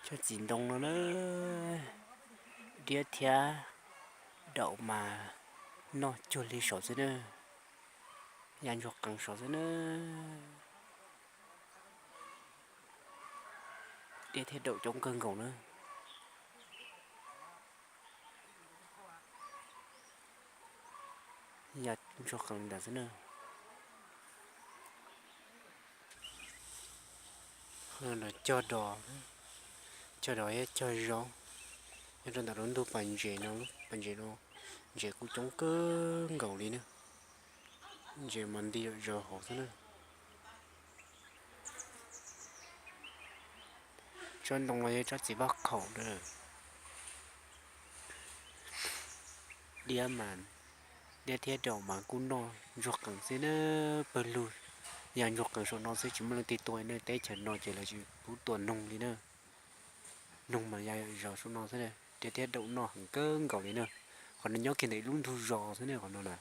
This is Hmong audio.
Cov txiv ntoo no na, diab thiab daum mas noj cuag li saud xwb na, ya ntsuag qees saud xwb na. Diab thiab daum coob kawg nkaus na. Ya ntsuag qees ntawd xwb na. Cog dos, cog dos thiab cog zaub. Nyob rau ntawm lub ntug pas ntses no, pas ntses no ntses kuj coob kawg nkaus li na. Ntses mas nti zom zaws hauv xwb na. Tsob ntoo no yog tsob txiv vaj khaum na. Diab mas, diab thiab daum mas kuj noj ntsuag qees xwb na, pawg lug ya ntsuag qees saum no xwb, tsis muaj leej twg tua na. Teb chaws no ces lawv tsis pub tua noog li na. Noog mas ya zom zaws saum no xwb, diab thiab daum noj heev kawg nkaus li na. Qhov no nyob kiag ntawm ib lub ntug zos xwb na, qhov no na.